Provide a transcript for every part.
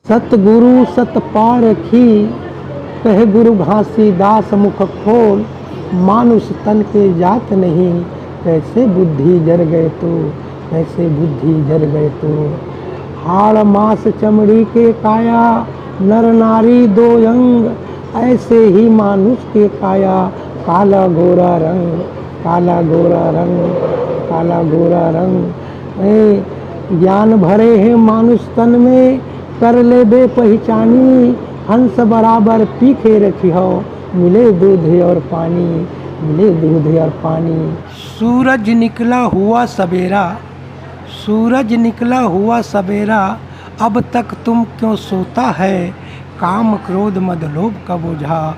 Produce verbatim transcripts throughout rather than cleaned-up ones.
सतगुरु सत पारखी, कहे गुरु घासीदास मुख खोल। मानुष तन के जात नहीं, कैसे बुद्धि जर गए तो, कैसे बुद्धि जर गए तो। हाड़ मांस चमड़ी के काया, नर नारी दो अंग, ऐसे ही मानुष के काया। काला गोरा रंग, काला गोरा रंग, काला गोरा रंग। ए, ज्ञान भरे हे मानुष तन में, कर लेबे पहिचानी। हंस बराबर पीखे रखिहौ, मिले दूध और पानी, मिले दूध और पानी। सूरज निकला हुआ सवेरा, सूरज निकला हुआ सवेरा, अब तक तुम क्यों सोता है? काम क्रोध मद लोभ का बोझा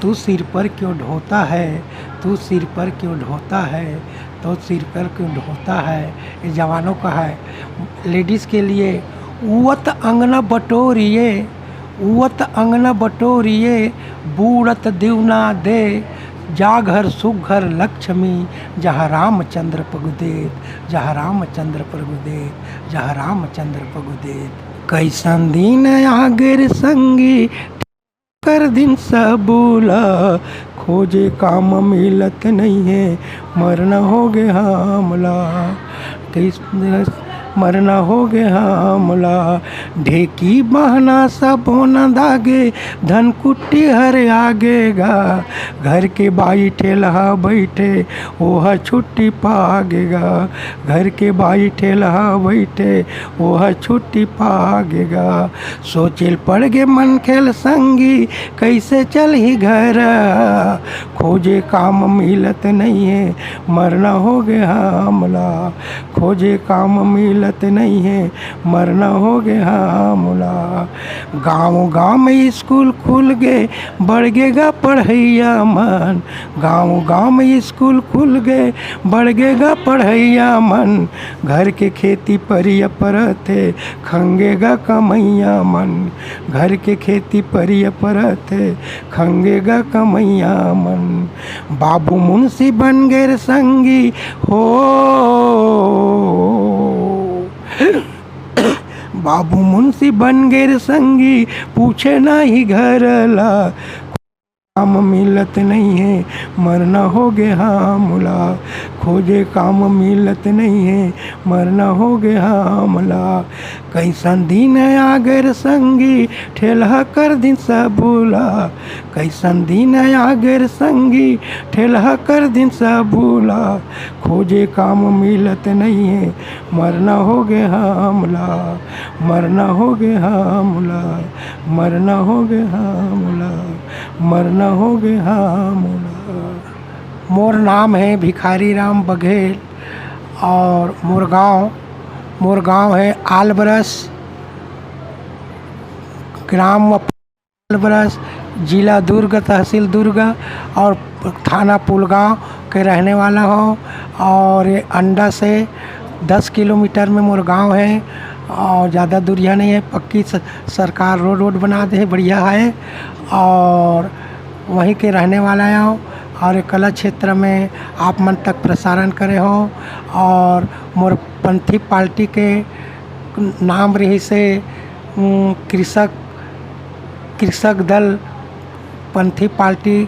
तू सिर पर क्यों ढोता है? तू सिर पर क्यों ढोता है? तो सिर पर क्यों ढोता है? ये जवानों का है, लेडीज़ के लिए। उवत अंगना बटोरिए, उवत अंगना बटोरिए, बूड़त दिवना दे। जा घर सुघर लक्ष्मी, जहाँ रामचंद्र पगुदेत, जहाँ रामचंद्र पगुदेत, जहाँ रामचंद्र पगुदेत। कैसन दिन आगे रे संगी, कर दिन सबूला, खोजे काम मिलत नहीं है, मरना हो गे हमला। कैस-, मरना हो गे हमला। ढेकी बहना सब होना दागे, धन कुट्टी हर आगे गा। घर के बाई ठेलहा बैठे, ओह छुट्टी पागे गा। घर के बाई ठेलहा बैठे, ओह छुट्टी पागे गा। सोचेल पड़ गे मन खेल संगी, कैसे चलही घर। खोजे काम मिलत नहीं है, मरना हो गे हमला। खोजे काम मिलत नहीं है, मरना हो गे हमला। गाँव गाँव में स्कूल खुल गे, बढ़ गे गा पढ़ैया मन। गाँव गाँव में स्कूल खुल गे, बढ़ गे गा पढ़ैया मन। घर के खेती परिया परत हे, खंगे गा कमैया मन। घर के खेती परिया परत हे, खंगे गा कमैया मन। बाबू मुंशी बन गे रे संगी हो, बाबू मुंशी बन गे रे संगी, पूछे नाही घर ला। काम मिलत नहीं है, मरना हो गे हमला। खोजे काम मिलत नहीं है, मरना हो गे हमला। कैसन दिन आगे रे संगी, ठेलहा कर दिन सबूला। कैसन दिन आगे रे संगी, ठेलहा कर दिन सबूला। खोजे काम मिलत नहीं है, मरना हो गे हमला। मरना हो गे हमला, मरना हो गे हमला, मरना हो गे हमला। मोर नाम है भिखारी राम बघेल और मोर गांव, मोर गांव है आलबरस, ग्राम आलबरस, जिला दुर्ग, तहसील दुर्ग और थाना पुलगांव के रहने वाला हूँ। और ये अंडा से दस किलोमीटर में मोर गांव है और ज़्यादा दूरिया नहीं है। पक्की स-, सरकार रोड वोड बना दे, बढ़िया है। और वहीं के रहने वाला हूँ और ये कला क्षेत्र में आप मन तक प्रसारण करे हो। और मोर पंथी पार्टी के नाम रहिसे, उम, कृषक, कृषक दल पंथी पार्टी,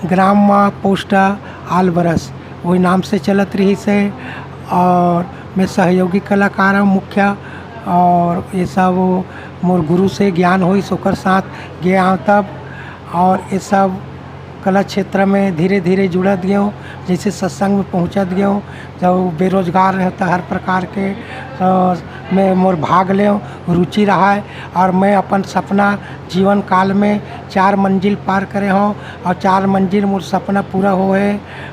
ग्राम मा पोस्टा आलबरस, वही नाम से चलत रहिसे। और मैं सहयोगी कलाकार हूँ मुख्य, और ये सब मोर गुरु से ज्ञान होइस, ओकर साथ गे आंव तब। और ये सब कला क्षेत्र में धीरे धीरे जुड़त गेंव, जैसे सत्संग में पहुँचत गेंव। जब बेरोजगार रहे त हर प्रकार के, अ, में मोर भाग लेंव, रुचि रहा है। और मैं अपन सपना जीवन काल में चार मंजिल पार करे हूँ और चार मंजिल मोर सपना पूरा होहे,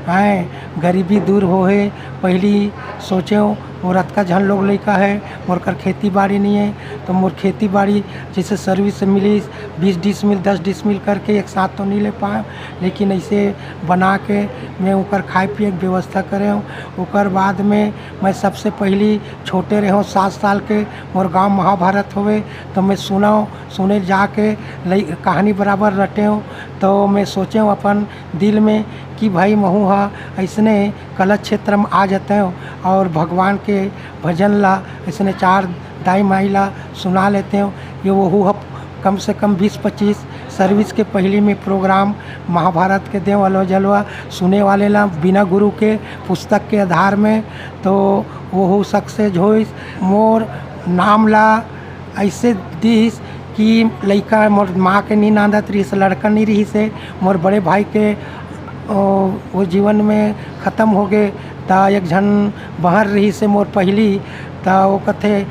हैं, गरीबी दूर होहे। पहली सोचेंव मोर अतका झन लोग लइका है, मोर कर खेती बाड़ी नहीं है, तो मोर खेती बाड़ी जैसे सर्विस मिलिस, बीस डिसमिल, दस डिसमिल करके एक साथ तो नहीं ले पाए, लेकिन ऐसे बना के मैं ओकर खाए पिए के व्यवस्था करे हूँ। ओकर बाद में मैं सबसे पहली छोटे रहे हूँ, सात साल के, मोर गाँव महाभारत होवे, तो मैं सुना, सुने जाके लई-, कहानी बराबर रटे हूँ। तो मैं सोचे हूँ अपन दिल में कि भाई महू हा ऐसने कला क्षेत्र में आ जाते हूँ और भगवान के भजन ला ऐसने चार दाई माई ला सुना लेते हूँ। कि वहू ह कम से कम बीस पच्चीस सर्विस के पहिली में प्रोग्राम महाभारत के देव अलवा जलवा सुने वाले ला बिना गुरु के पुस्तक के आधार में, तो वहू सक्सेस होइस। मोर नाम ला ऐसे दिस कि लइका मोर माँ के नी नांदत रहिस, लड़का नी रहिस हे, मोर बड़े भाई के ओ, वो जीवन में खतम हो गे। त एक झन बहर रहिस हे मोर पहिली, त वो कथे,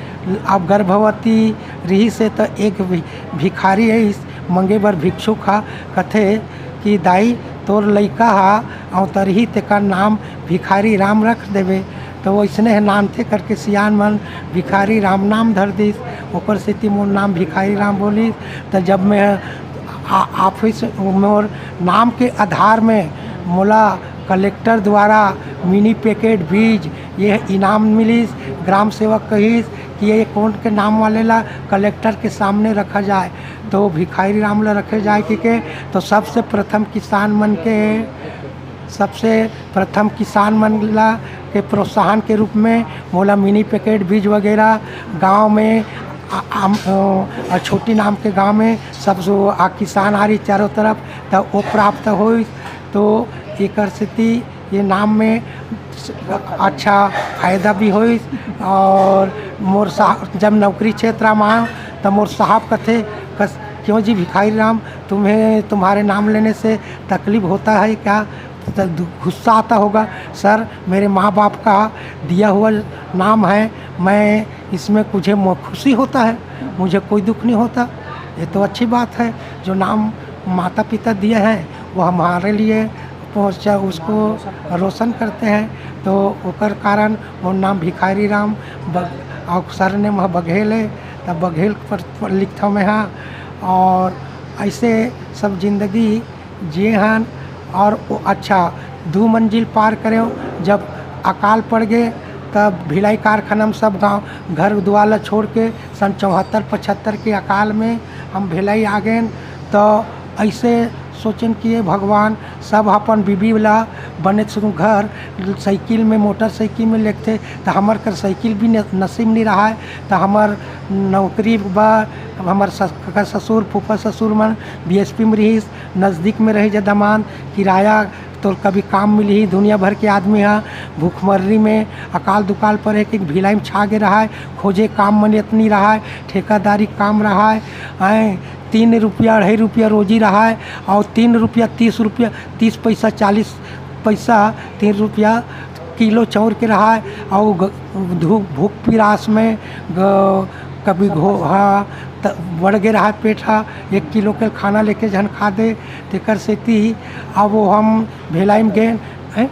अब गर्भवती रहिस हे, त एक भि-, भिखारी आइस मंगे बर भिक्षुक हा, कथे कि दाई, तोर लइका हा अवतरही, तेकर नाम भिखारी राम रख देबे। त वइसने हे नानथे करके सियान मन भिखारी राम नाम धर दिस, ओकर सेती मोर नाम भिखारी राम बोलिस। त जब मैं आ-, ऑफिस मोर नाम के आधार में मोला कलेक्टर द्वारा मिनी पैकेट बीज ये इनाम मिलिस। ग्राम सेवक कहिस कि ये कौन के नाम वाले ला कलेक्टर के सामने रखा जाए, तो भिखारी राम ला रखे जाए कि के। तो सबसे प्रथम किसान मन के, सबसे प्रथम किसान मन ला के प्रोत्साहन के रूप में मोला मिनी पैकेट बीज वगैरह गांव में आ, आम, अ, छोटी नाम के गांव में सब जो आ किसान आ रही चारों तरफ, त वो प्राप्त होइस। तो एकर सेती ये नाम में अच्छा फायदा भी होइस। और मोर साहब जब नौकरी क्षेत्र में आयो, त मोर साहब कथे, कस, "क्यों जी भिखारी राम, तुम्हें तुम्हारे नाम लेने से तकलीफ होता है क्या?" तो दु-, गुस्सा आता होगा। "सर, मेरे माँ बाप का दिया हुआ नाम है, मैं इसमें मुझे मो-, खुशी होता है, मुझे कोई दुख नहीं होता। ये तो अच्छी बात है, जो नाम माता पिता दिए हैं वो हमारे लिए पहुँचा, उसको रोशन करते हैं।" तो ओकर कारण मोर नाम भिखारी राम बग-, और सरनेम ह बघेल है, तब बघेल पर, पर लिखता मैं हाँ। और ऐसे सब जिंदगी जिए हन। और ओ, अच्छा, दू मंजिल पार करें, जब अकाल पड़ गए, तब भिलाई कारखाना में सब गांव घर दुआर ला छोड़ के सन चौहत्तर पचहत्तर के अकाल में हम भिलाई आ गए। तो ऐसे सोचेन कि ये भगवान, सब अपन बीबी ला बने सुन घर साइकिल में, मोटरसाइकिल में लेगथे, तो हमर कर साइकिल भी न-, नसीब नहीं रहा है। तो हमर नौकरी बा, हमर सस-, ससुर, फूफा ससुर मन बीएसपी में रहिस, नज़दीक में रहे जदमान, किराया तो कभी काम मिलही। दुनिया भर के आदमी ह भूखमर्री में, अकाल दुकाल पर एक, एक भिलाई में छा गे रहा है, खोजे काम मन इतनी रहा है, ठेकादारी काम रहा है, हैं, तीन रुपया, अढ़ाई रुपया रोजी रहा है, और तीन रुपया, तीस रुपया, तीस पैसा, चालीस पैसा, तीन रुपया किलो चौर के रहा है, और ग-, धूप, भूख पिरास में ग-, कभी घो-, हाँ, त-, बढ़ गे रहा है पेट हा, एक किलो के खाना लेके झन खा दे, तेकर सेती अब वो हम भिलाई में गेन, हैं?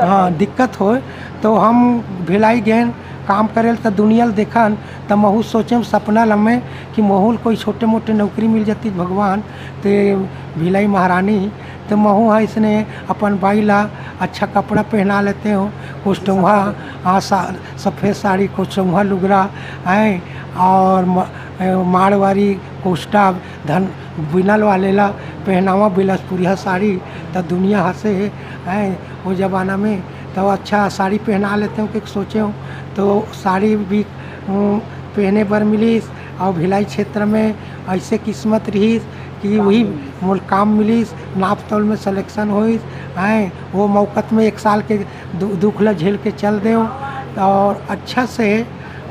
हाँ, दिक्कत होय, तो हम भिलाई गेन काम करे ल, त दुनिया ल देखन, त महू सोचेम सपना ल में कि महू ल कोई छोटे मोटे नौकरी मिल जाती भगवान, ते भिलाई महारानी, तो महू ह इसने अपन बाई ला अच्छा कपड़ा पहना लेते हो, कुछ टोंहा, हाँ, सा-, सफेद साड़ी, कुछ टोंहा लुगरा, हैं, और म-, ए, माड़वारी कोष्टा धन बिनल वाले ला पहनावा बिलासपुरिया साड़ी, त दुनिया हंसे है, हैं, वो जमाना में तो अच्छा साड़ी पहना लेते हो कि सोचे हो, तो साड़ी भी, उम, पहने बर मिलिस। और भिलाई क्षेत्र में ऐसे किस्मत रहिस कि वही मोल काम मिलिस, नाप तौल में सिलेक्शन होइस, हैं, वो मौकत में एक साल के दु-, दुख ला झेल के चल देव। और अच्छा से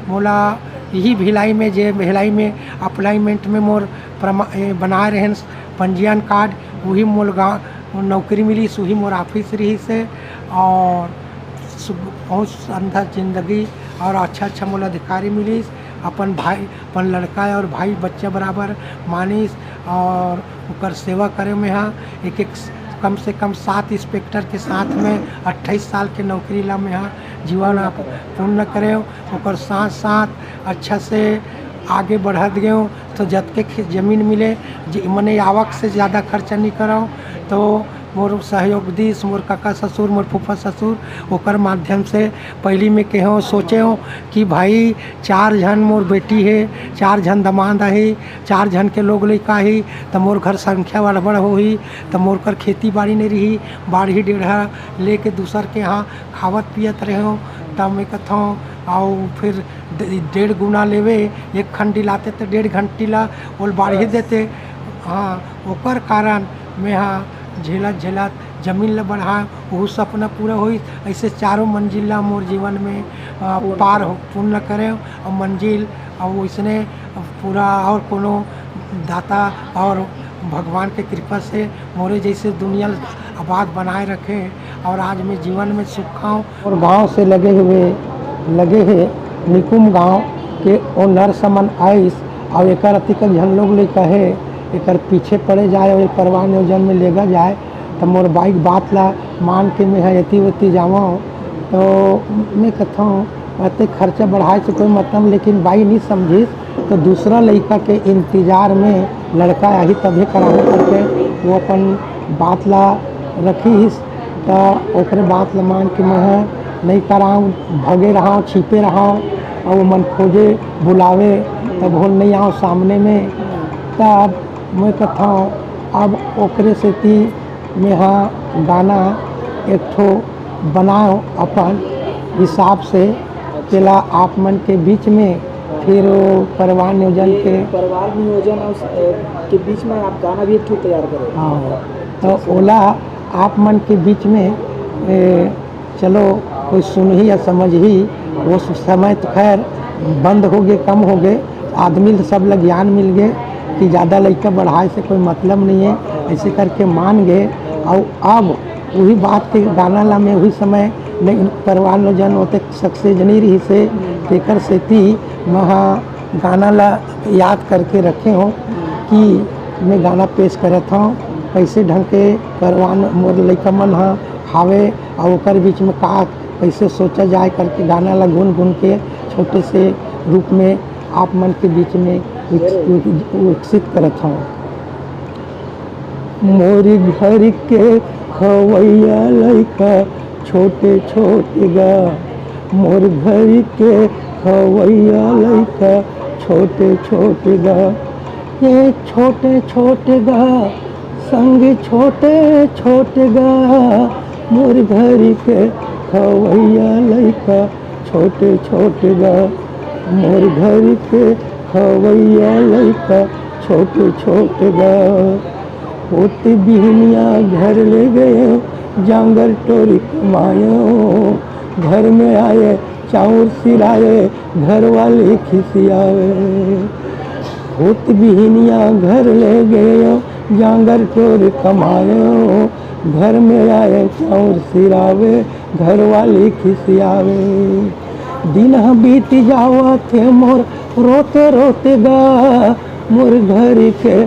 मोला यही भिलाई में, जे भिलाई में अपॉइंटमेंट में मोर प्रमा-, ए, बनाए रहेन पंजीयन कार्ड, वही मोर गा-, नौकरी मिलिस, वही मोर ऑफिस रहिस हे। और सु-, बहुत शानदार जिंदगी और अच्छा अच्छा मोला अधिकारी मिलिस। अपन भाई, अपन लड़का और भाई बच्चा बराबर मानिस और ओकर सेवा करे में हा। एक एक स-, कम से कम सात इंस्पेक्टर के साथ में अट्ठाईस साल के नौकरी ला में हा जीवन आप पूर्ण करे। ओकर साथ साथ अच्छा से आगे बढ़त गयो, तो जतके खे-, जमीन मिले, जे मने आवक से ज़्यादा खर्चा नहीं करो, तो मोर सहयोग दिस, मोर कका ससुर, मोर फूफा ससुर, ओकर माध्यम से पहिली में केहेंव, सोचेंव कि भाई, चार झन मोर बेटी हे, चार झन दमांद आही, चार झन के लोग लइका आही, त मोर घर संख्या अड़बड़ होही, त मोर कर खेती बाड़ी नइ रिही, बाढ़ही डेढ़ा लेके दूसर के यहाँ खावत पियत रहेंव। त मैं कथंव, अउ फिर डे-, डेढ़ गुना लेवे, एक खंडी लाते त डेढ़ खंडी ला ओल बाढ़ही देते। हाँ, ओकर कारण मैं हा झेलत झेलत जमीन ला बढ़ाएंव, ओहू सपना पूरा होइस। ऐसे चारों मंजिल ला मोर जीवन में, अ, पूर्ण पार करेंव। हो, पूर्ण करेंव, अउ मंजिल, अउ वैसने पूरा और कोनो दाता और भगवान के कृपा से मोरे जैसे दुनिया आबाद बनाए रखे, और आज मैं जीवन में सुख खाऊं। और गांव से लगे हुए, लगे हे निकुम गांव के ओ नरसमन आइस, और एकर अतिक झन लोग ले कहे, एकर पीछे पड़े जाए और परिवार नियोजन में लेगा जाए। त मोर बाई के बात ला मान के मैं ह एती ओती जावंव। तो मैं कथंव, अतेक खर्चा बढ़ाए से कोई मतलब, लेकिन बाई नहीं समझिस। तो दूसरा लइका के इंतजार में, लड़का आही तभे कराहूँ करके वो अपन बात ला रखिस। त ओकरे बात ला मान के मैं ह नहीं करांव, भगे रहांव, छिपे रहांव, और वो मन खोजे, बुलावे, तब होल नहीं आंव सामने में। तब मैं कथंव, अब ओकरे सेती मैं हा गाना एक ठो बनाओ अपन हिसाब से, तेला आप मन के बीच में, फिर वो परिवार नियोजन ये के। परिवार नियोजन और स-, अ, के बीच में आप गाना भी एक ठो तैयार करें। हाँ, तो ओला आप मन के बीच में, ए, चलो, कोई सुनही या समझही, वो समय तो खैर बंद हो गए, कम हो गए, आदमी ल सब ल ज्ञान मिल गए कि ज़्यादा लइका बढ़ाए से कोई मतलब नहीं है, ऐसे करके मान गए। और अब वही बात के गाना ला मैं वही समय नहीं, परिवार में जन ओते सक्सेस नहीं रही से, तेकर सेती महा गाना ला याद करके रखे हों कि मैं गाना पेश करत हूँ, कैसे ढंग के परिवार मोर लइका मन ह हावे, और ओकर बीच में का कैसे सोचा जाए करके गाना ला गुनगुन के छोटे से रूप में आप मन के बीच में विक-, विक-, विकसित करत हूँ। मोर घर के खवैया लइका छोटे छोटे गा, मोर घर के खवैया लइका छोटे छोटे गा, ये छोटे छोटे गा, संग छोटे छोटे गा, मोर घर के खवैया लइका छोटे छोटे गा, मोर घर के खवैया लइका छोटे छोटे गा। होत बिहनिया घर ले गए, जांगर टोरी कमायो, घर में आए चाउर सिराए, घर वाली खिसियावे। होत बिहनिया घर ले गए, जांगर टोरी कमायो, घर में आए चाउर सिरावे, घर वाली खिसियावे। दिन ह बीत जावत हे मोर रोते रोते गा, मोर घर के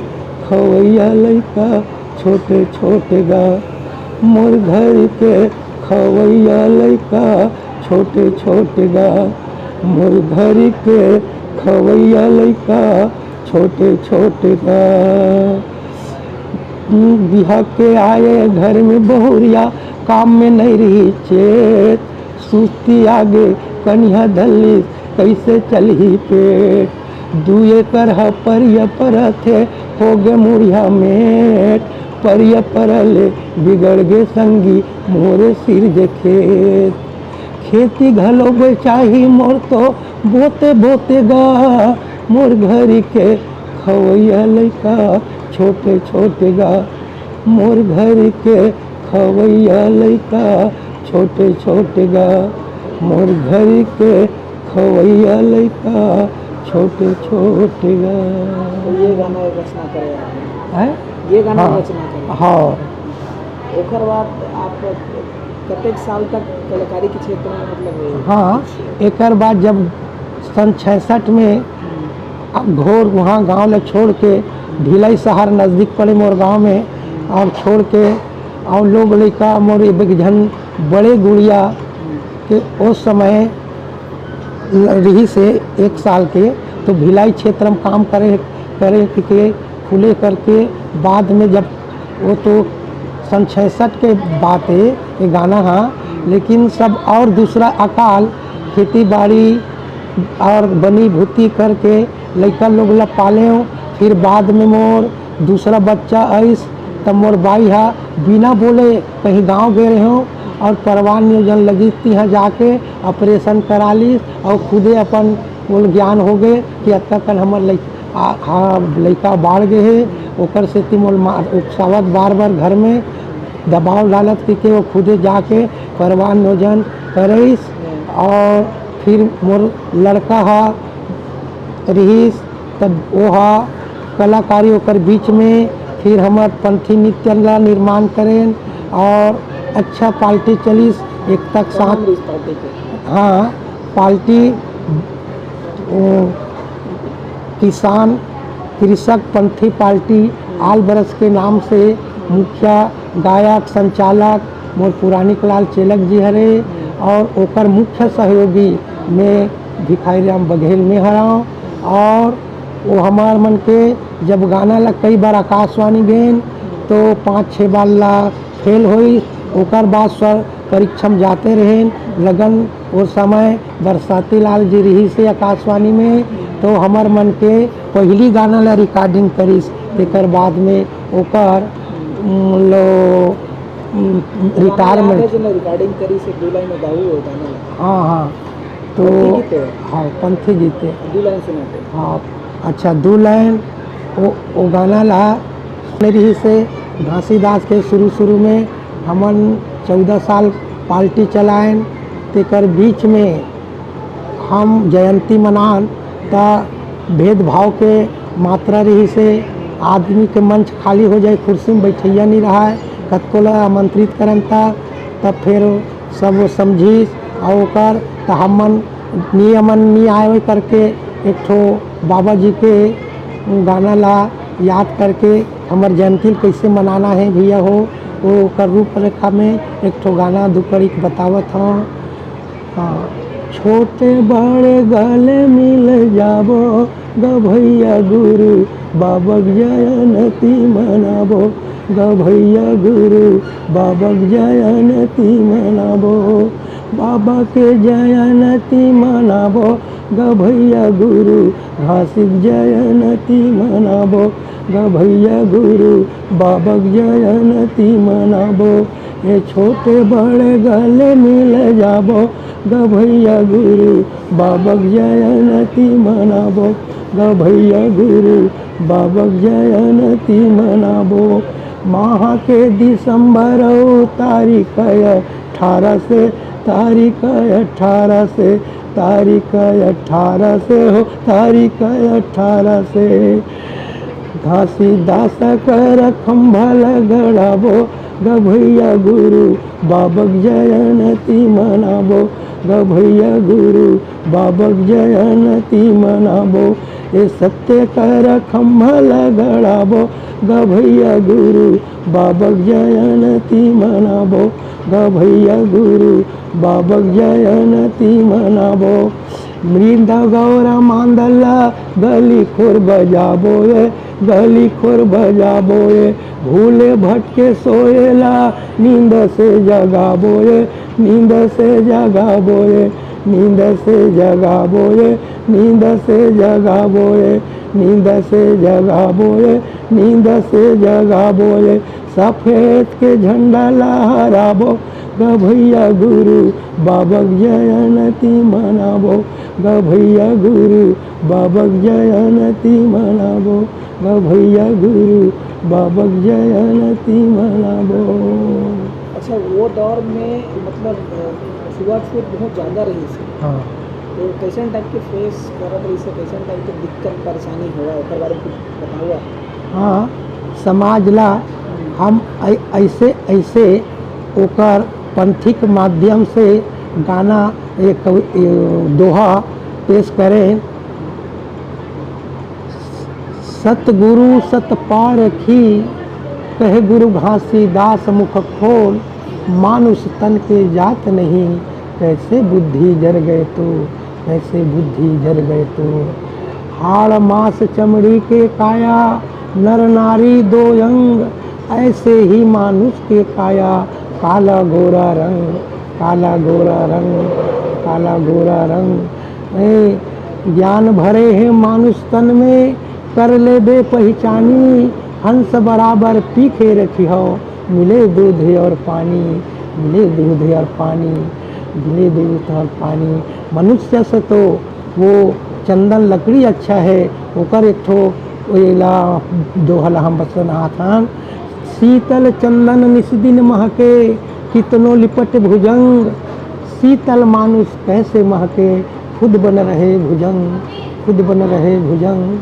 खवैया लइका छोटे छोटे गा, मोर घर के खवैया लइका छोटे छोटे गा, मोर घर के खवैया लइका छोटे छोटे गा। बिहा के आए घर में बहुरिया, काम में नहीं रही चेत, सुस्ती आगे कनिहा धली, कैसे चलही पेट। दू एकड़ ह परिया परत हे, हो गे मुड़िया मेट, परिया परले बिगड़ गे संगी मोरे सिर जे खेत। खेती घलो बेचाही मोर तो बोते बोते गा, मोर घर के खवैया लइका छोटे छोटे गा, मोर घर के खवैया लइका छोटे छोटे गा, मोर घर के खवैया लइका छोटे छोटे गा। तो ये गाना रचना करे आप? हैं? ये गाना हाँ। रचना करे? हाँ। ओकर बाद आप कतेक साल तक कलाकारी के क्षेत्र में, मतलब, हाँ, कुछ एकर बाद जब सन छियासठ में अब घोर वहाँ गांव ले छोड़ के भिलाई शहर नज़दीक पड़े मोर गांव में, और छोड़ के और लोग लइका मोर एक झन बड़े गुड़िया के उस समय रही से एक साल के, तो भिलाई क्षेत्र में काम करे, करे के खुले करके बाद में जब वो तो सन छियासठ के बात हे ये गाना हा। लेकिन सब और दूसरा अकाल, खेती बाड़ी और बनी भूती करके लइका लोग ला पालेंव। फिर बाद में मोर दूसरा बच्चा आइस, तब मोर बाई हा बिना बोले कहीं गांव गे रहेंव और परिवार नियोजन लगिस तिहां जाके ऑपरेशन करा लिस और खुदे अपन मोला ज्ञान हो गे कि अतका कन हमर लइका, आ, हाँ, लइका बाढ़ गे हे, ओकर सेती मोला मा-, उकसावत बार-बार घर में दबाव डालत कि, कि वो खुदे जाके परिवार नियोजन करिस। और फिर मोर लड़का हा रिहिस, तब वो हा कलाकारी ओकर बीच में फिर हमर पंथी नृत्य ला निर्माण करेन और अच्छा पार्टी चलिस एक तक साथ। हाँ, पार्टी, अ, किसान, कृषक पंथी पार्टी आल बरस के नाम से मुखिया, गायक, संचालक मोर पुरानिक लाल चेलक जी हरे और ओकर मुख्य सहयोगी में भिखारी राम बघेल में हरंव। और वो हमर मन के जब गाना ला कई बार आकाशवाणी गेन तो पाँच छः बार ला फेल होइस। ओकर बाद स्वर परीक्षा में जाते रहेन, लगन वो समय बरसाती लाल जी रिहिस हे आकाशवाणी में, तो हमर मन के पहिली गाना ला रिकॉर्डिंग करिस। तेकर बाद में ओकर, उम, लो, उम, रिटायरमेंट। रिकॉर्डिंग करिस, एक दो लाइन में गाऊ वो गाना ला। हाँ, हाँ। तो पंथी गीत हे। हाँ, पंथी गीत हे। दो लाइन सुनाते। हाँ, अच्छा, दो लाइन वो, वो गाना ला रिहिस हे घासीदास के शुरू, शुरू में हमन चौदह साल पार्टी चलाएन, तेकर बीच में हम जयंती मनान, त भेदभाव के मात्रा रिहिस हे, आदमी के मंच खाली हो जाए, कुर्सी में बैठइया नहीं रहाय, कतको ला आमंत्रित करन त, तब फिर सब समझिस, और ओकर त हमन नियमन नहीं आए करके एक ठो बाबा जी के गाना ला याद करके हमर जयंती ल कइसे मनाना हे भैया हो, वो ओकर रूपरेखा में एक ठो गाना दू कड़ी के बतावत हौं। हाँ। छोटे बड़े गले मिल जाबो, ग भैया गुरु बाबक जयंती मनाबो, ग भैया गुरु बाबक जयंती मनाबो, बाबा के जयंती मनाबो, ग भैया गुरु घासीक जयंती मनाबो, ग भैया गुरु बाबक जयंती मनाबो। ए छोटे बड़े गले मिल जाबो, ग भैया गुरु बाबक जयंती मनाबो, ग भैया गुरु बाबक जयंती मनाबो। माह के दिसंबर अउ तारीख अठारह से, तारीख अठारह से, तारीख अठारह से हो, तारीख अठारह से। घासीदास कर खंभा ल गड़ाबो, ग भैया गुरु बाबक जयंती मनाबो, ग भैया गुरु बाबक जयंती मनाबो। ए सत्य कर खंभा ल गड़ाबो, ग भैया गुरु बाबक जयंती मनाबो, ग भैया गुरु बाबक जयंती मनाबो। मृदंग गौरा मांदला गली खोर बजाबो ए, गली खोर बजाबो ए। भूले भटके सोएला नींद से जगाबो ए, नींद से जगाबो ए, नींद से जगाबो ए, नींद से जगाबो ए, नींद से जगाबो ए, नींद से जगाबो ए। सफेद के झंडा लहराबो, ग भैया गुरु बाबक जयंती मनाबो, ग भैया गुरु बाबक जयंती मनाबो, ग भैया गुरु बाबक जयंती मनाबो। अच्छा, वो दौर में मतलब, अ, छुआछूत बहुत ज्यादा रहिस हे। हाँ। तो कैसन टाइप के फेस करत रहिस हे, कैसन टाइप के दिक्कत परेशानी होवय, ओकर बारे में कुछ बताओ। हाँ, समाज ला हम ऐ-, ऐसे, ऐसे ओकर पंथिक माध्यम से गाना, एक कवि-, ए, दोहा पेश करें। सतगुरु सत पारखी, कहे गुरु घासीदास मुख खोल, मानुष तन के जात नहीं, कैसे बुद्धि जर गए तो, कैसे बुद्धि जर गए तो। हाड़ मांस चमड़ी के काया, नर नारी दो अंग, ऐसे ही मानुष के काया, काला गोरा रंग, काला गोरा रंग, काला गोरा रंग। ए, ज्ञान भरे हे मानुष तन में, कर लेबे पहिचानी। हंस बराबर पीखे रखिहौ, मिले दूध और पानी, मिले दूध और पानी, मिले दूध और पानी। मनुष्य से तो वो चंदन लकड़ी अच्छा है, ओकर एक ठो एला दोहा ला हम बस सुनात हन। शीतल चंदन निस दिन महके, कितनो लिपट भुजंग। शीतल मानुष कैसे महके, खुद बन रहे भुजंग, खुद बन रहे भुजंग।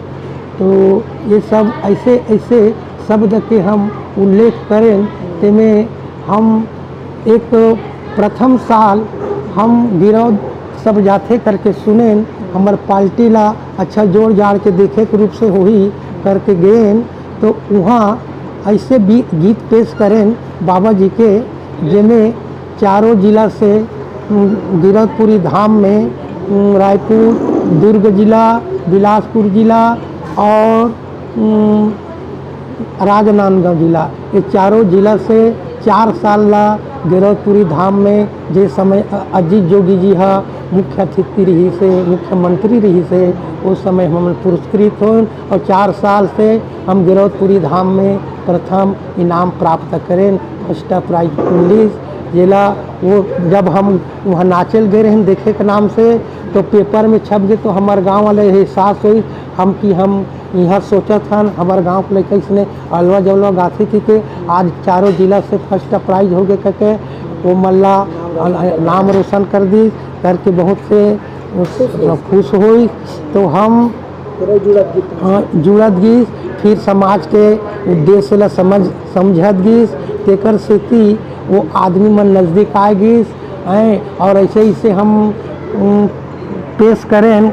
तो ये सब ऐसे ऐसे शब्द के हम उल्लेख करें, तेमे हम एक प्रथम साल हम गिरौद सब जाथे करके सुनेन, हमर पार्टी ला अच्छा जोड़ जाड़ के देखे के रूप से होही करके गेन, तो उहाँ ऐसे भी गीत पेश करेन बाबा जी के, जेमे चारों जिला से, उम, गिरौदपुरी धाम में, उम, रायपुर, दुर्ग जिला, बिलासपुर जिला और, उम, राजनांदगांव जिला, ये चारों जिला से चार साल ला गिरौदपुरी धाम में, जे समय अ-, अजीत जोगी जी हा मुख्य अतिथि रहिस हे, मुख्यमंत्री रहिस हे, उस समय हम पुरस्कृत होन और चार साल से हम गिरौदपुरी धाम में प्रथम इनाम प्राप्त करेन, फर्स्ट प्राइज मिलिस। जेला वो जब हम वहाँ नाचे ल गए रहेन देखे के नाम से, तो पेपर में छप गए, तो हमार गाँव वाले एहसास होइस हम कि हम इहाँ सोचत हन, हमार गाँव के लइका इसने अलवा जलवा गाथे थी के आज चारों जिला से फर्स्ट प्राइज हो गए करके वो मन ला नाम रोशन कर दी करके बहुत से खुश होइस। तो हम, हाँ, जुड़त गिस, फिर समाज के उद्देश्य ला समझ, समझत गिस, तेकर सेती वो आदमी मन नजदीक आए गिस, हैं, और ऐसे, ऐसे हम, उम, पेश करेन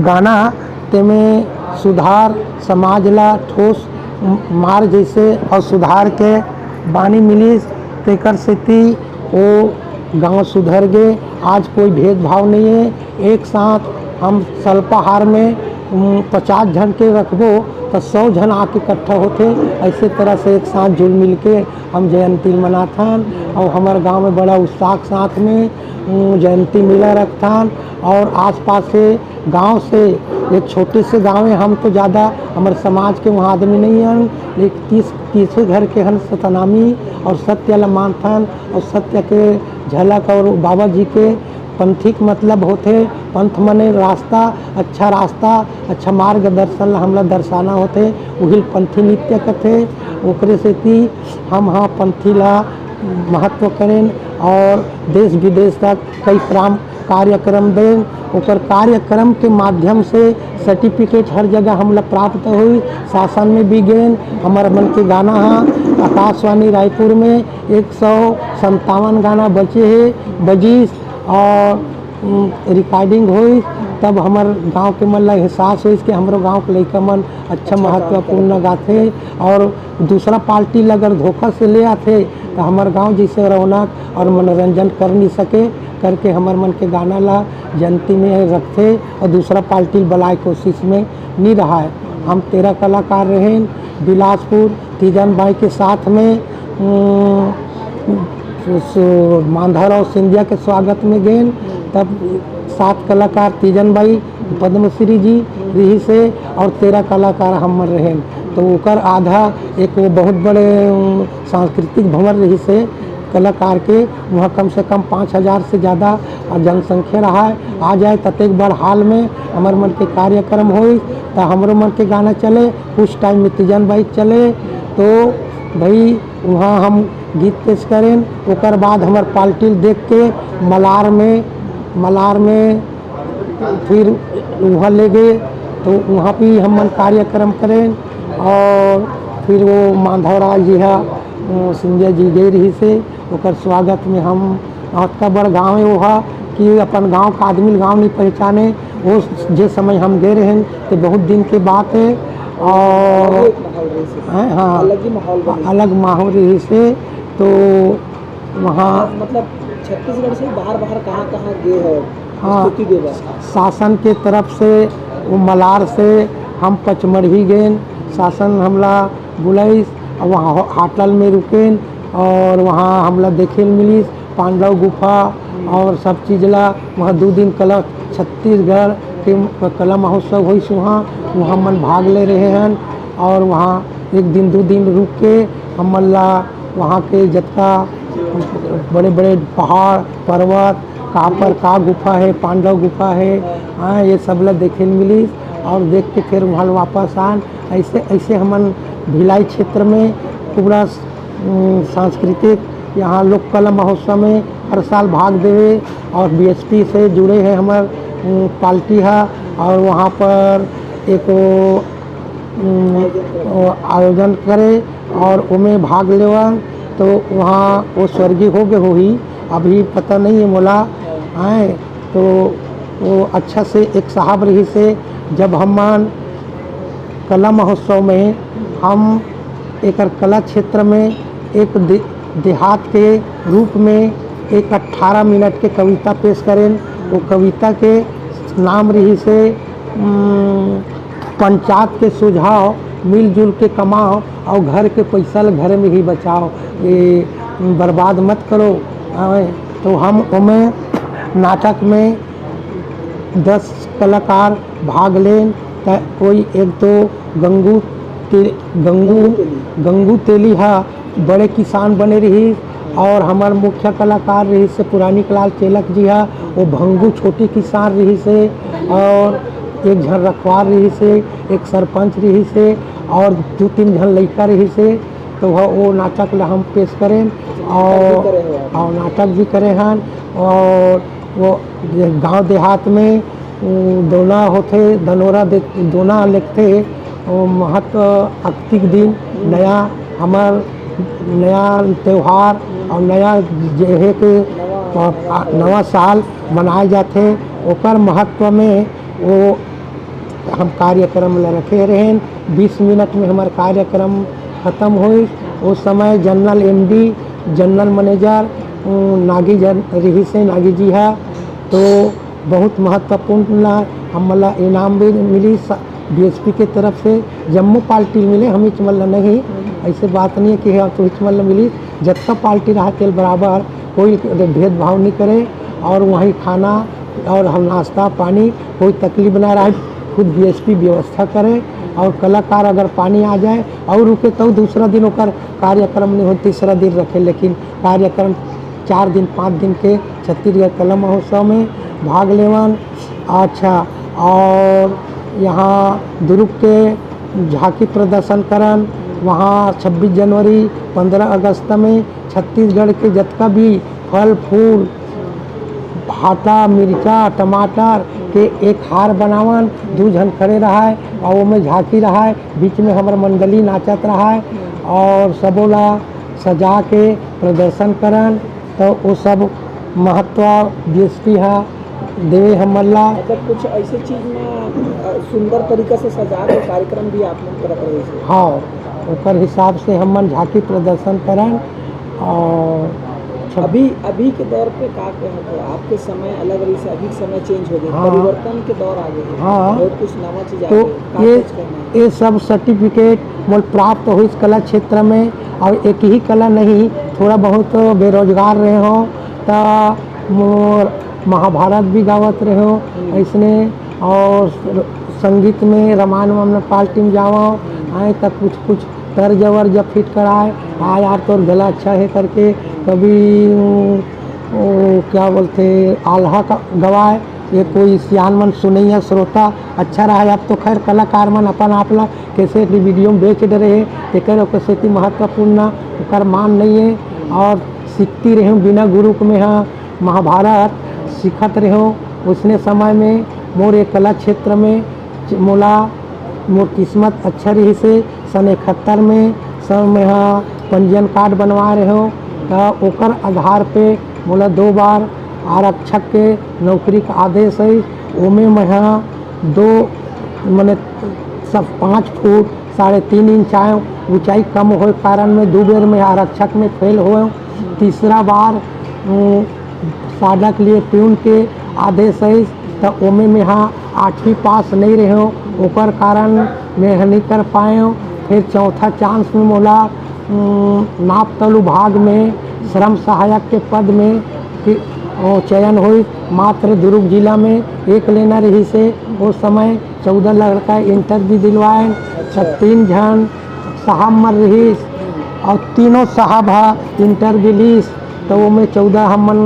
गाना, तेमे सुधार, समाज ला ठोस मार जैसे और सुधार के बानी मिलिस, तेकर सेती वो गांव सुधर गे। आज कोई भेदभाव नहीं है, एक साथ हम सल्पाहार में, उम, पचास झन के रखबो तो सौ झन आके इकट्ठा होथे। ऐसे तरह से एक साथ जुल मिल के हम जयंती मनाथन और हमार गांव में बड़ा उत्साह के साथ में, उम, जयंती मेला रखथन और आसपास से गांव से एक छोटे से गांव है, हम तो ज़्यादा हमारे समाज के वहाँ आदमी नहीं हैं, लेकिन तीस, तीस घर के हन सतनामी और सत्य ला मानथन और सत्य के झलक और बाबा जी के पंथी के मतलब होथे, पंथ मने रास्ता, अच्छा रास्ता, अच्छा मार्गदर्शन ला हमला दर्शाना होथे, उहिल पंथी नृत्य कथे। ओकरे सेती हम हा पंथी ला महत्व करेन और देश विदेश तक कई प्राम-, कार्यक्रम देन। ओकर कार्यक्रम के माध्यम से सर्टिफिकेट हर जगह हमला प्राप्त होई। शासन में भी गेन, हमर मन के गाना हा आकाशवाणी रायपुर में एक सौ संतावन गाना बचे हे, बजीस और, उम, रिकॉर्डिंग होई, तब हमर गांव के मन ला एहसास होइस कि हमरो गांव के लइका मन अच्छा महत्वपूर्ण गाथे और दूसरा पार्टी ला अगर धोखा से ले आथे, तो हमर गांव जैसे रौनक और मनोरंजन कर नहीं सके करके हमर मन के गाना ला जयंती में रखथे और दूसरा पार्टी ला बुलाए कोशिश में नहीं रहा है। हम तेरह कलाकार रहेन बिलासपुर, तीजन बाई के साथ में, उम, सु-, सु-, माधवराव सिंधिया के स्वागत में गेन, तब सात कलाकार तीजन बाई पद्मश्री जी रहिस हे और तेरह कलाकार हमर रहेन। तो ओकर आधा एक वो बहुत बड़े, उम, सांस्कृतिक भवन रहिस हे कलाकार के, वहाँ कम से कम पाँच हजार से ज़्यादा जनसंख्या रहा है। आ जाए ततेक बड़ हाल में हमर मन के कार्यक्रम होई, तो हमरो मन के गाना चले, कुछ टाइम में तीजन बाई चले। तो भाई वहाँ हम गीत पेश करेन, ओकर बाद हमर पार्टी देख के मलार में, मलार में फिर वहाँ ले गए, तो वहाँ भी हमन कार्यक्रम करें और फिर वो माधवराव जी हा, वो सिंधिया जी गए रहिस हे, ओकर स्वागत में हम, अतका बड़ गाँव है वो हा कि अपन गाँव का आदमी गाँव नहीं पहचाने। वो जे समय हम गए रहें तो बहुत दिन के बात है और अलग माहौल रहिस हे। हैं, हाँ, अलग ही माहौल बने। अलग माहौल रहिस हे। तो वहाँ मतलब छत्तीसगढ़ से बाहर बाहर कहाँ कहाँ गए हो? हाँ, स्तुति देवा। शासन के तरफ से वो मलार से हम पचमढ़ी गेन, शासन हमला बुलाइस वहाँ हो-, होटल में रुकेन और वहाँ हमला देखे ल मिलिस पांडव गुफा और सब चीज ला। वहाँ दू दिन कला, छत्तीसगढ़ के कला महोत्सव होइस, वहाँ, वहाँ हमन भाग ले रहे हन। और वहाँ एक दिन, दू दिन रुक के हमन ला वहाँ के जतका बड़े-बड़े पहाड़, पर्वत, कहाँ पर का गुफा है, पांडव गुफा है, हाँ, ये सब ला देखे ल मिलिस। और देख के फिर वहाँ वापस आन। ऐसे, ऐसे हमन भिलाई क्षेत्र में पूरा, उम, सांस्कृतिक यहाँ लोक कला महोत्सव में हर साल भाग देवे और बीएसपी से जुड़े हैं हमर, उम, पार्टी है। और वहाँ पर एक वो, उम, वो आयोजन करे और ओमे भाग लेवन। तो वहाँ वो स्वर्गीय हो गए होही, अभी पता नहीं है मोला। आए तो वो अच्छा से एक साहब रहिस हे, जब हमन कला महोत्सव में हम एकर कला क्षेत्र में एक दे-, देहात के रूप में एक अठारह मिनट के कविता पेश करेन। वो कविता के नाम रहिस हे, उम, पंचायत के सुझाव, मिलजुल के कमाओ और घर के पैसा ल घर में ही बचाओ, ये बर्बाद मत करो। आए, तो हम ओमे नाटक में दस कलाकार भाग लेन, त कोई एक तो गंगू ते-, गंगू, गंगू तेली हा बड़े किसान बने रहिस और हमर मुख्य कलाकार रहिस हे पुरानी लाल चेलक जी हा, वो भंगू छोटी किसान रहिस हे और एक झन रखवार रहिस हे, एक सरपंच रहिस हे और दू तीन झन लइका रहिस हे। तो वह, वो नाटक ला हम पेश करेन और, और नाटक भी करे हन। और वो गांव देहात में, उम, दोना होथे, दनोरा दे-, दोना लेगथे, वो महत्व अक्तिक दिन नया हमर नया त्योहार और नया जेहे के, अ, नवा साल मनाए जाथे, ओकर महत्व में वो हम कार्यक्रम ल रखे रहेन। बीस मिनट में हमर कार्यक्रम खत्म होइस। उस समय जनरल एमडी, जनरल मैनेजर, उम, नागी जन रहिस हे, नागी जी हा, तो बहुत महत्वपूर्ण ला हमन ला इनाम भी मिलिस बीएसपी के तरफ से, जम्मो पार्टी मिले, हमीच मन ला नहीं। ऐसे बात नहीं है कि हम तो हिच मन ला मिलिस, जतका पार्टी रहा तेल बराबर, कोई भेदभाव नहीं करे। और वहीं खाना और हम नाश्ता पानी, कोई तकलीफ ना रहे, खुद बीएसपी व्यवस्था करे। और कलाकार अगर पानी आ जाए और रुके तो दूसरा दिन ओकर कार्यक्रम नहीं हो, तीसरा दिन रखे, लेकिन कार्यक्रम चार दिन पाँच दिन के छत्तीसगढ़ कला महोत्सव में भाग लेवन। अच्छा, और यहाँ दुर्ग के झांकी प्रदर्शन करन, वहाँ छब्बीस जनवरी, पन्द्रह अगस्त में छत्तीसगढ़ के जतका भी फल फूल, भाटा, मिर्चा, टमाटर के एक हार बनावन, दू झन खड़े रहाय और ओमे झांकी रहाय, बीच में हमर मंडली नाचत रहाय और सबो ला सजा के प्रदर्शन करन। तो वो सब महत्व बीएसपी हा देवे हमन ला। मतलब कुछ ऐसे चीज में, अ, सुंदर तरीका से सजा के कार्यक्रम भी आप लोग करत रहे थे? हाँ, ओकर हिसाब से हमन झांकी प्रदर्शन करन। और छब- अभी, अभी के दौर पे का कहत हो? आपके समय अलग रही से, अभी समय चेंज हो गया, हाँ। परिवर्तन के दौर आ गए हैं। हाँ। बहुत कुछ नवा चीज आ तो गई है। का ये, कुछ कहना है? ये सब सर्टिफिकेट मोल प्राप्त होइस कला क्षेत्र में, और एक ही कला नहीं, थोड़ा बहुत बेरोजगार रहे हो, त मोर महाभारत भी गावत रहे हो, हम्म। ऐसने, और संगीत में रामायण वामायण पार्टी में जावा, आए त कुछ कुछ तर्ज वर्ज फिट कराए, हाँ यार तोर गला अच्छा है करके, कभी, वो क्या बोलते, आल्हा का गवाए, ये कोई सियान मन सुनैया श्रोता अच्छा रहा। अब तो खैर कलाकार मन अपन आप ला कैसेट वीडियो में बेच डरे हे, तेकर ओकर सेती महत्वपूर्ण ओकर मान नहीं है। और सीखती रहे बिना गुरु के में हाँ महाभारत सीखत रहे। उसने समय में मोर ये कला क्षेत्र में मोला, मोर किस्मत अच्छा रहिस हे। सन इकहत्तर में सर मेंहा पंजीयन कार्ड बनवाए रहेंव, त ओकर आधार पे मोला दो बार आरक्षक के नौकरी का आदेश है। ओमे मेंहा दो, मने, सब पाँच फुट साढ़े तीन इंच आए, ऊंचाई कम होए कारण में दो बेर में आरक्षक में फेल होए। तीसरा बार, उम, साडा के लिए ट्यून के आदेश है, त ओमे मेंहा आठवीं पास नहीं रहेंव, ओकर कारण मेंहा नहीं कर पाएंव। फिर चौथा चांस में मोला उम, नापतौल विभाग में श्रम सहायक के पद में कि, ओ, चयन होइस। मात्र दुर्ग जिला में एक लेना रहिस हे। ओ समय चौदह लड़का इंटरव्यू दिलवाएन, त तीन झन साहब मन रहिस, अउ तीनों साहब ह इंटरव्यू लीस, त ओमे चौदह हमन,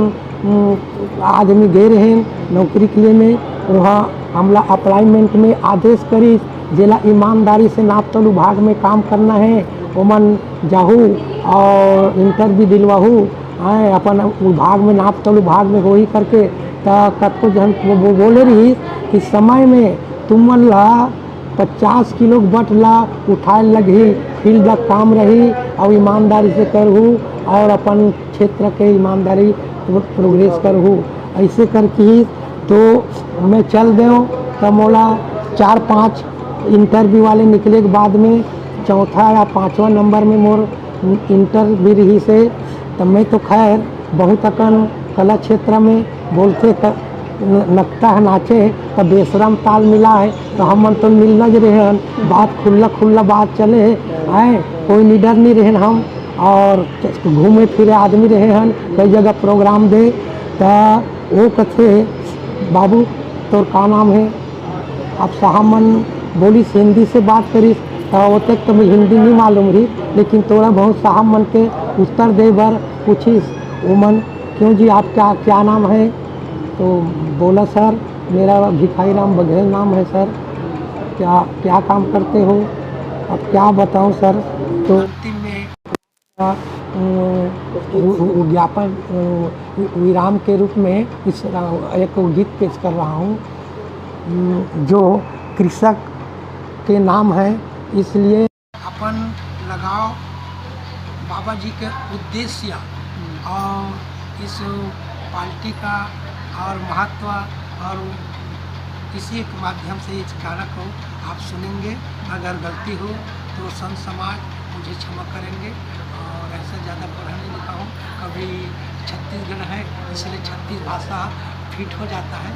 उम, आदमी गे रहेन नौकरी के लिए में। उहाँ हमला अपॉइंटमेंट में आदेश करिस, जेला ईमानदारी से नापतौल विभाग में काम करना हे, ओमन जाहू अउ इंटरव्यू दिलवाहू, आए अपन विभाग में, नापतौल विभाग में होही करके। त कतको झन वो, वो बोले रहिस कि समय में तुमन ला पचास किलो के बट ला उठाए लगही, फील्ड का काम रही, अउ ईमानदारी से करहू अउ अपन क्षेत्र के ईमानदारी प्रो-, प्रोग्रेस करहू। ऐसे करके ही तो मैं चल देव, त मोला चार पांच इंटरव्यू वाले निकले के बाद में चौथा या पांचवा नंबर में मोर इंटरव्यू रहिस हे। त मैं तो खैर बहुत अकन कला क्षेत्र में बोलथे क-, न-, नकटा ह नाचे त बेशरम ताल मिला हे, त हमन तो मिलना ज रहे हन, बात खुल्ला खुल्ला बात चले हे, आए कोई निडर नहीं रहे हम, अउ घूमे फिरे आदमी रहे हन, कई जगह प्रोग्राम दे। त वो कथे, "बाबू, तोर का नाम हे?" अब साहब मन बोलिस, हिंदी से बात करिस, त ओतेक तो हिंदी नहीं मालूम रही, लेकिन थोड़ा बहुत साहब मन के उत्तर दे बर पूछिस। ओमन, "क्यों जी, आपका क्या नाम है?" तो बोला, "सर, मेरा भिखारी राम बघेल नाम है सर।" "क्या, क्या काम करते हो?" "अब क्या बताऊं सर।" तो अंतिम में अ, वि-, वि-, विज्ञापन, अ, वि-, विराम के रूप में इस, अ, एक गीत पेश कर रहा हूँ, उम, जो कृषक के नाम है, इसलिए अपन लगाव बाबा जी के उद्देश्य और इस पार्टी का और महत्व और इसी के माध्यम से इस गाना को आप सुनेंगे। अगर गलती हो तो संत समाज मुझे क्षमा करेंगे और ऐसा ज़्यादा पढ़ा नहीं लिखा हूँ। कभी छत्तीसगढ़ है, इसलिए छत्तीस भाषा फिट हो जाता है,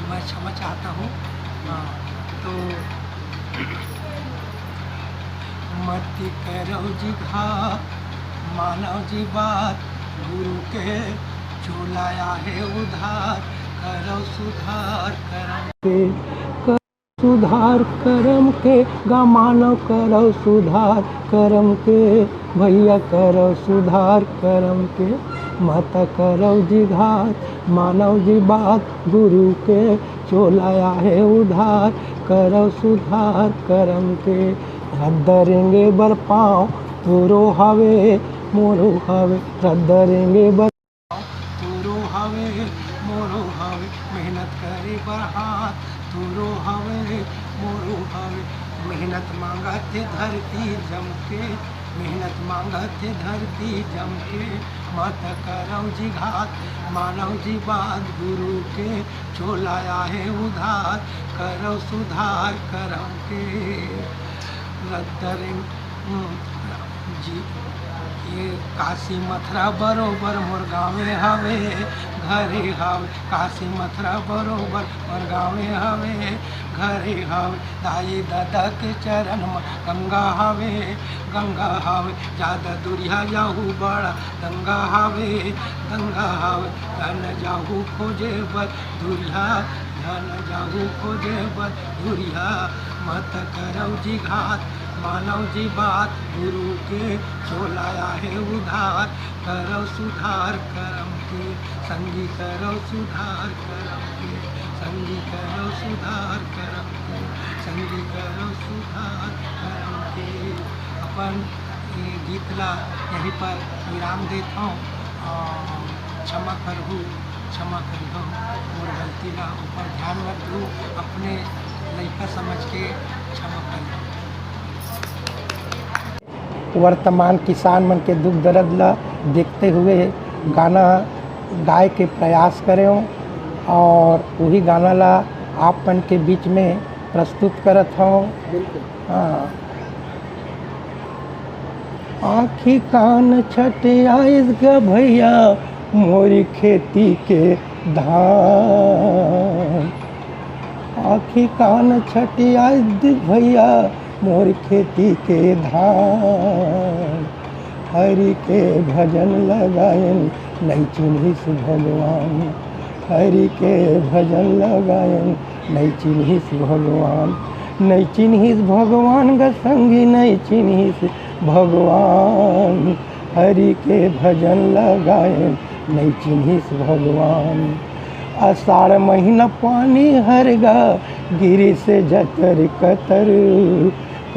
मैं क्षमा चाहता हूँ। हाँ, तो मति करौ जिघात, मानौ जी बात गुरु के, चोला आहे उधार, करौ सुधार करम के। सुधार करम के, गा मानव करौ सुधार करम के, भैया करौ सुधार करम के, माता करौ जिघात, मानव जी बात गुरु के, चोला आहे उधार, करौ सुधार करम के। रद्दा रेंगे बर पाँव तोरो हवे, मोरो हवे, रद्दा रेंगे बर तोरो हवे, मोरो हवे, मेहनत करे बर हाथ तोरो हवे, मोरो हवे। मेहनत मांगत हे धरती जम के, मेहनत मांगत हे धरती जम के। माता करौ जिघात, मानव जी बात गुरु के, चोला आहे उधार, करौ सुधार करम के। रद्दा रेंगे जी, ये काशी मथुरा बरोबर मोर गाँवे हवे, घरे हवे। काशी मथुरा बरोबर मोर गाँवे हवे, घरे हवे। दाई ददा के चरण म गंगा हवे, गंगा हवे। जादा दुरिहा जाहू बड़ा दंगा हवे, दंगा हवे। धन जाहू खोजे बर दुरिहा, धन जाहू खोजे बर दुरिहा। मत करौ जिघात, मानव जी बात गुरु के, चोला आहे उधार, करौ सुधार करम के। संगी करौ सुधार करम के, संगी करौ सुधार करम के, संगी करौ सुधार करम के। अपन ये गीत ला यहीं पर विराम देत हौं। अ, क्षमा करहू, क्षमा करिहौ मोर गलती ला, ऊपर ध्यान मत दू, अपने लइका समझ के क्षमा करिहौ। वर्तमान किसान मन के दुख दर्द ला देखते हुए गाना गाए के प्रयास करेंव और वही गाना ला आप मन के बीच में प्रस्तुत करत हौं। हाँ। आँखी कान छटियाइस ग भैया मोरी खेती के धान। आँखी कान छटियाइस ग भैया मोर खेती के धान। हरि के भजन ल गायेन, नइ चिन्हिस भगवान। हरि के भजन ल गायेन, नइ चिन्हिस भगवान। नइ चिन्हिस भगवान ग संगी, नइ चिन्हिस भगवान। हरि के भजन ल गायेन, नइ चिन्हिस भगवान। आषाढ़ महीना पानी हर गा गिरिस जतर कतर।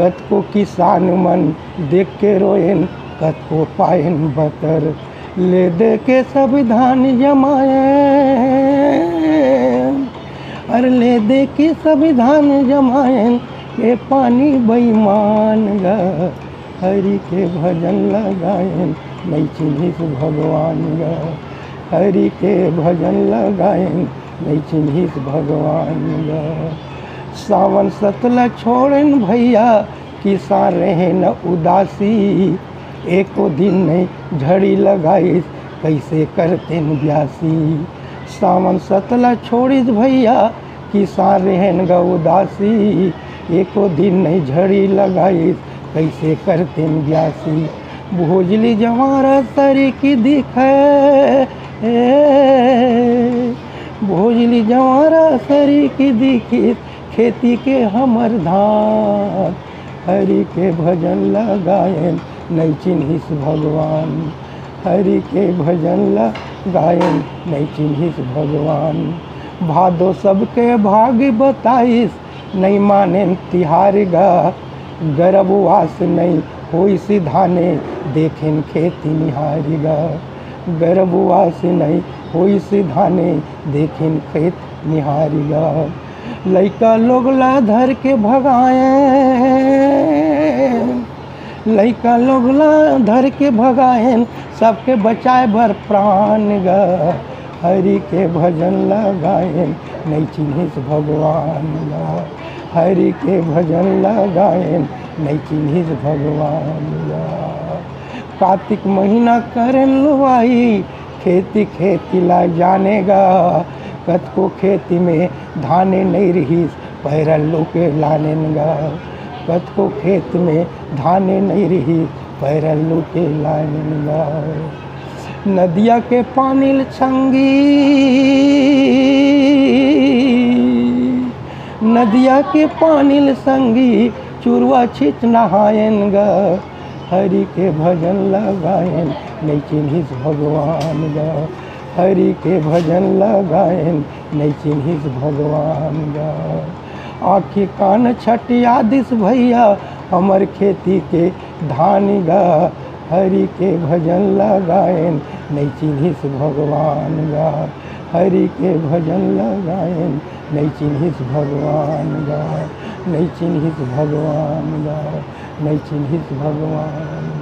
कतको किसान मन देख के रोएन, कतको पाएन बतर। ले दे के सब धान जमाएन, अरे ले दे के सब धान जमाएन, ए पानी बेईमान गा। हरि के भजन ल गायेन, नइ चिन्हिस भगवान गा। हरि के भजन ल गायेन, नइ चिन्हिस भगवान गा। सावन सत ल छोड़ेन भैया, किसान रहेन उदासी। एको दिन नइ झड़ी लगाइस, कइसे करतेन ब्यासी। सावन सत ल छोड़िस भैया, किसान रहेन ग उदासी। एको दिन नइ झड़ी लगाइस, कइसे करतेन ब्यासी। भोजली जवारा सरी की दिखे, भोजली जवारा सरी की दिखिस, खेती के हमर धान। हरि के भजन ल गायेन, नइ चिन्हिस भगवान। हरि के भजन ल गायेन, नइ चिन्हिस भगवान। भादो सबके भाग बताइस, नइ मानेन तिहार गा। गरबवास नइ होइस धाने, देखेन खेती निहार गा। गरबवास नइ होइस धाने, देखेन खेत निहार गा। लइका लोग ला धर के भगाएन, लइका लोग ला धर के भगाएन, सबके बचाए बर प्राण गा। हरि के भजन ल गायेन, नइ चिन्हिस भगवान गा। हरि के भजन ल गायेन, नइ चिन्हिस भगवान गा। कातिक महीना करेन लुवाई, खेती खेती ला जाने गा। कतको खेती में धाने नइ रिहिस, पैरा लुके लानेन गा। कतको खेत में धाने नइ रिहिस, पैरा लुके लानेन गा। नदिया के पानी ल संगी, नदिया के पानी ल संगी, चुरवा छींच नहाएन गा। हरि के भजन ल गायेन, नइ चिन्हिस भगवान गा। हरि के भजन ल गायेन, नइ चिन्हिस भगवान गा। आँखी कान छटिया दिस भैया, हमर खेती के धान गा। हरि के भजन ल गायेन, नइ चिन्हिस भगवान गा। हरि के भजन ल गायेन, नइ चिन्हिस भगवान गा। नइ चिन्हिस भगवान गा। नइ चिन्हिस भगवान।